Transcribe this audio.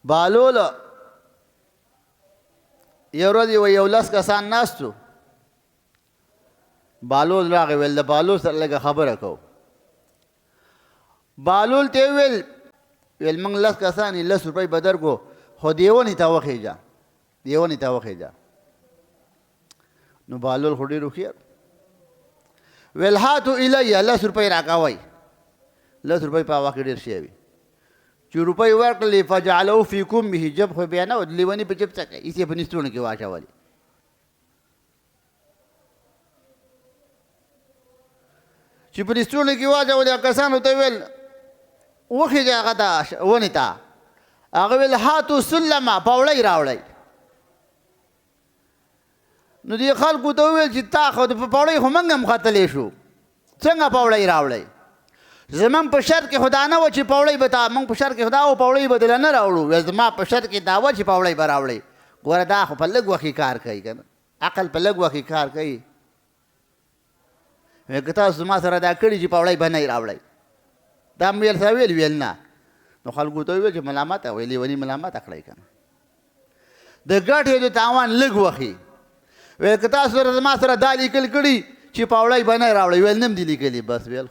بالول یو ورځ یو لس کسان ناست وو. بالول راغی، ویل د بالول سره لږه خبره کوو. بالول ته ویل، ویل موږ لس کسان یې، لس روپۍ به درکړو، خو دې ونې ته وخېژه، دې ونې ته وخېژه. نو بالول خو ډېر هوښیار، ویل هاتو الی، لس روپۍ راکوئ. لس روپۍ په هغه وخت کې ډېر شی وي. چې روپۍ ورکړلې، فجعله فی کمه، جب خو بیا نه و، لیوني په جب څه کوي، هېڅ یې په نستوڼو کې واچولې. چې په نستوڼو کې واچولې، کسانو ته ویل وخېژه هغه ته ونې ته. هغه ویل هاتو سلمه، پوړۍ راوړئ. نو دې خلکو ته وویل چې تا خو په پوړۍ خو موږ هم ختلی شو، څنګه پوړۍ راوړئ؟ زمونږ په شرط کې خو دا نه وه چې پوړۍ به تا، موږ په شرط کې خو دا و پوړۍ به دله نه راوړو. ویل زما په شرط کې دا وه چې پوړۍ به راوړئ. ګوره دا خو په لږ وخت کې کار کوي که نه، عقل په لږ وخت کې کار کوي. ویل که تاسو زما سره دا کړي چې پوړۍ به نه راوړئ، دا مې ویل سره ویل، ویل نه. نو خلکو ته وویل چې ملامته، ویل لیوني ملامته کړئ که نه، د ګټې د تاوان لږ وخی. ویل که تاسو سره زما سره دا لیکل کړي چې پاوړی به نه راوړئ، ویل نم دي لیکلي. بس ویل